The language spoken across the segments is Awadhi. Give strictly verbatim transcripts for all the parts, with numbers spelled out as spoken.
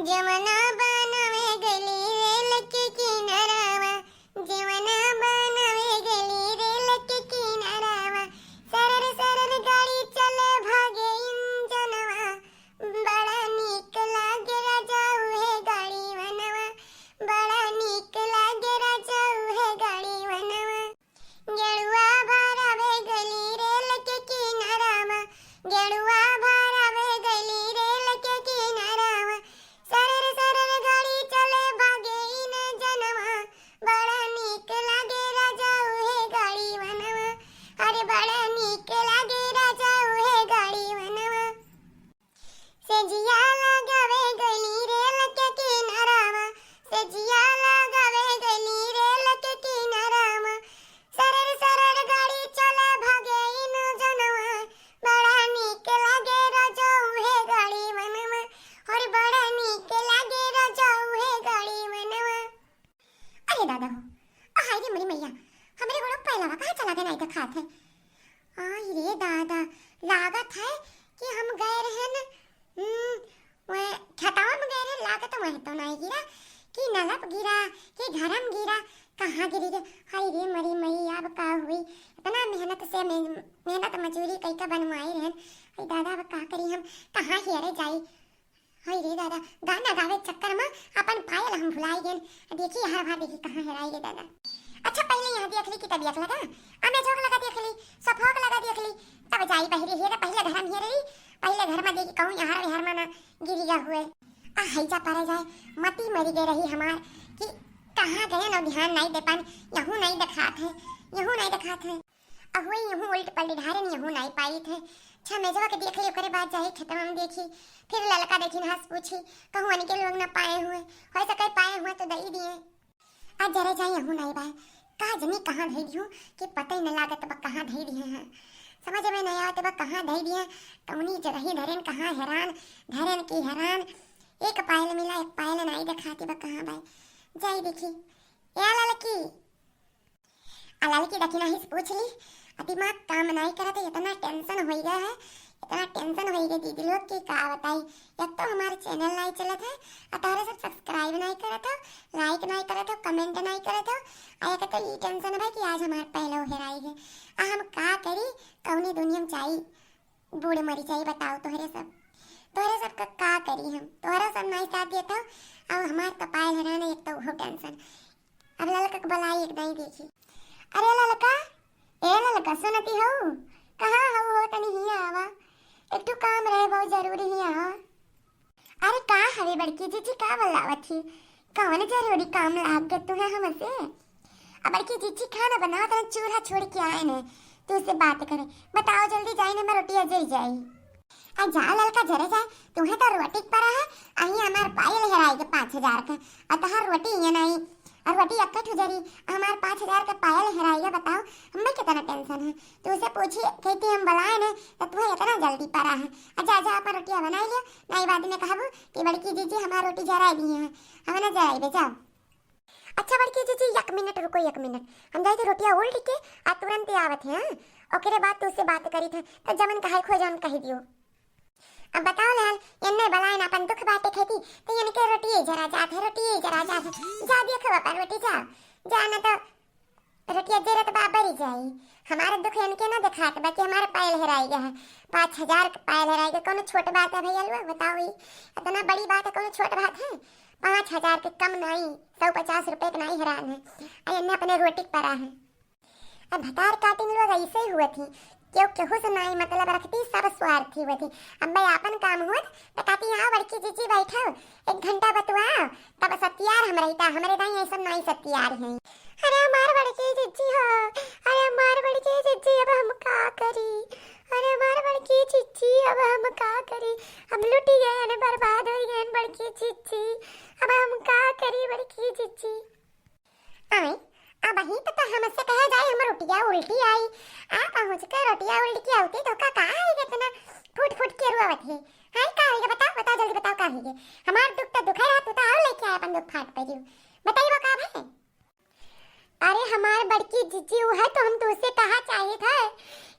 जवना बनावे गली रेल के किनारावा, जवना बनावे गली रेल के किनारावा, सरर सरर गाड़ी चले भागे इंजनवा, बड़ा नीक लागे राजा उहे गाड़ी वनवा, बड़ा नीक लागे राजा उहे गाड़ी वनवा। गेड़ुआ भरावे गली रेल के किनारावा, गेड़ुआ भरावे गली रेल के किनारावा, सरर सरर गाड़ी चले भागे इंजनवा, बड़ा नीक लागे राजा उहे गाड़ी वनवा, अरे बड़ा नीक लागे राजा उहे गाड़ी वनवा। सेजिया लगावे गली रेल के किनारावा, सेजिया लगावे गली रेल के किनारावा, सरर सरर गाड़ी चले भागे इंजनवा, बड़ा नीक लागे राजा उहे गाड़ी वनवा, अरे बड़ा नीक लागे राजा उहे गाड़ी वनवा। अरे दादा हो, आ हाय रे मोरी मैया, हमरे गोड़ो पैलवा कहाँ चला गए, नाई देखात है। आई रे दादा, लागत है कि हम गए रहन, हम्म, वह खेतवा में गए रहन, लागत वह तो नाई गिरा, कि नलप गिरा, कि घरम गिरा, कहाँ गिरी रे। हाय रे मोरी मैया, अब का हुई, इतना मेहनत से, मेहनत मजूरी कई का बनवाई रहन। हाय दादा, अब का करी हम, कहाँ हेरे जाई। हाय रे दादा, गाना गावे चक्कर में अपन पायल हम भुलाई गेन। देखी यहाँ भार देखी कहाँ हेराई गे दादा। अच्छा पहिले यहाँ देख ली कि तबियत लगा, अमे झोंक लगा देख ली, सफोक लगा देख ली, तब जाई बहरी हेरे, पहिले घर में हेरे ली, पहिले घर में देखी कहूँ यहाँ रे हर माना गिरी गा हुए। आ हैजा परे जाए, मती मरी गए रही हमार कि कहाँ गए न ध्यान नाई दे पान, यहूँ नाई देखात है, यहूँ नाई देखात है। अहुए यहूँ उल्ट पलट ढारे न यहूँ नाई पाई थे। छमेजवा के देख ली, ओकरे बाद जाई खेतवा में देखी। फिर ललका देखी न हंस पूछी, कहूँ अनके लोग न पाए हुए, हो सके पाए हुए तो दई दिए। आ जरे जाई यहूँ नाई बाय, का जनी कहाँ धई दिहूँ कि पता ही न लागत बा कहाँ धई दिए हैं। समझ में नहीं आवत बा कहाँ धई दिए, कौनी जगह धरेन कहाँ हेरान, धरेन की हेरान। एक पायल मिला, एक पायल नाई देखाती बा कहाँ बाय। जाई देखी। ए ललकी, आ ललकी दखिना ही से पूछ ली, आ दिमाग काम नाई करत है, इतना tension होई गया है, इतना tension होई गया दीदी लोग कि का बताई। एक तो हमार channel नाई चलत है, आ तोहरे सब subscribe नाई करत हो, like नाई करत हो, comment नाई करत हो, आ एक तो ई tension बा कि आज हमार पहले हेराई है। आ हम का करी, कौनी दुनिया में जाई, बूढ़ मरी जाई, बताओ तोहरे सब, तोहरे सब का, का करी हम, तोहरा सब नाई साथ देत हो, अब हमार तो पायल हेराना, एक तो वो tension। अब ललका के बुलाई एक दाई देखी। अरे ललका, ए ललका, सुनती हो? कहाँ हो, हो तनी हियाँ आवा, एक ठो काम रहे बहुत जरूरी हियाँ आवा। अरे का हवे बड़की जीजी, का बल्लावत ही? कौन जरूरी काम लाग गए तुम्हें हमसे? अब बड़की जीजी खाना बनावत रहन, चूल्हा छोड़ के आए ने, तुझसे बात करे। बताओ जल्दी जाई ने, मैं रोटिया जर जाई। आ जा ललका जरे जाए, तुम्हें तो रोटी के परा है, अही हमार पायल हेराई के पाँच हजार का, आ तहार रोटी ये नाई, और रोटी अक्के ठो जरी, हमार पाँच हजार का पायल हेराई है, बताओ, हमें कितना tension है। तुझसे पूछी, कहती हम बुलाए ने, तो तुम्हें इतना जल्दी परा है। आ जा, जा, अपन रोटिया बनाई लिया, नाई बाद में कहबू कि बड़की जीजी हमार रोटी जराई दी है, हम ना जराई बे, जाओ। अच्छा बड़की जीजी, एक मिनट रुको, एक मिनट, हम जाई तो रोटिया उल्ट के आ तुरंत ही आवत है, हाँ? ओकरे बाद तुझसे बात करी थे, तो जमन कहे खो जौन कह दियो। अब बताओ लाल, एन्ने बलायन अपन दुख बाटे खेती, तो इनके रोटिये जरा जात है, रोटिये जरा जात है। जा देखो अपन रोटी जा, जा न तो रोटिया जरत बा बरी जाई। हमारे दुख इनके ना दिखात बा कि हमारे पायल हेराई गया है। पाँच हजार के पायल हेराई गया, कौनो छोट बात है भैया लोग, बताओ ये इतना बड़ी बात है, कौनो छोट बात है? पाँच हजार के कम नाई, सौ पचास रुपये के नाई हेरान है। आ इन्ने अपने रोटी के परा है। अब भतार काटिन लोग ऐसे ही हुआ थी, केहू केहू से नाई मतलब रखती, सब स्वार्थी हुआ थी। अब मैं आपन काम हुआ तो कहती, "आओ बड़की जीजी बैठो, एक घंटा बतुआओ, तब सत्यार हम रहता, हमरे दाई ऐसा नाई सत्यार है।" अरे हमार बड़की जीजी हो, अरे हमार बड़की जीजी, अब हम का करी? अरे हमार बड़की जीजी, अब हम का करी? हम लुटी गए, बर्बाद हो गए बड़की जीजी, अब हम का करी बड़की जीजी? आय, अबहीं त, त हमसे कहे जाई, हम रोटिया उल्टी आई। आ पहुँच के रोटिया उल्टी आवती तो का, का आई इतना फूट फूट के रोवत है? हाय, का होइगे? बताओ, बताओ, जल्दी बताओ, का होइगे? हमार दुख त दुखे रहा, तू त और लेके आए अपन दुख फाट पे जीव। बताइबो का भे? अरे हमार बड़की जीजी, वो है तो हम तुझसे कहा चाहित है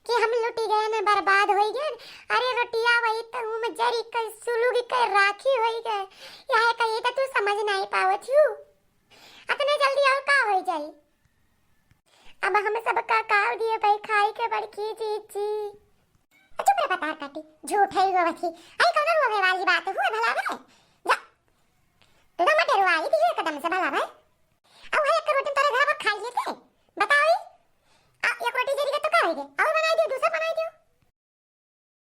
कि हम लुटी गए न, बर्बाद होई गए। अरे रोटिया वही तो हूँ में जरी के सुलुग के राखी होई गए। यह कही तो तू समझ नहीं पावत हूँ। अतने जल्दी और का होई जाई? अब हम सब का काव दिए भाई खाई के बड़की जीजी। चुप रे बतार काटी, झूठ है वो बथी। आई कौन हुआ वाली बात हुआ भला बे? जा। तू तो मत डरवाई थी एकदम से भला भाई। अब है एक रोटी तेरे घर पर खाई लेते। बताओ ई। आ, एक रोटी जरी के तो का होई गे? और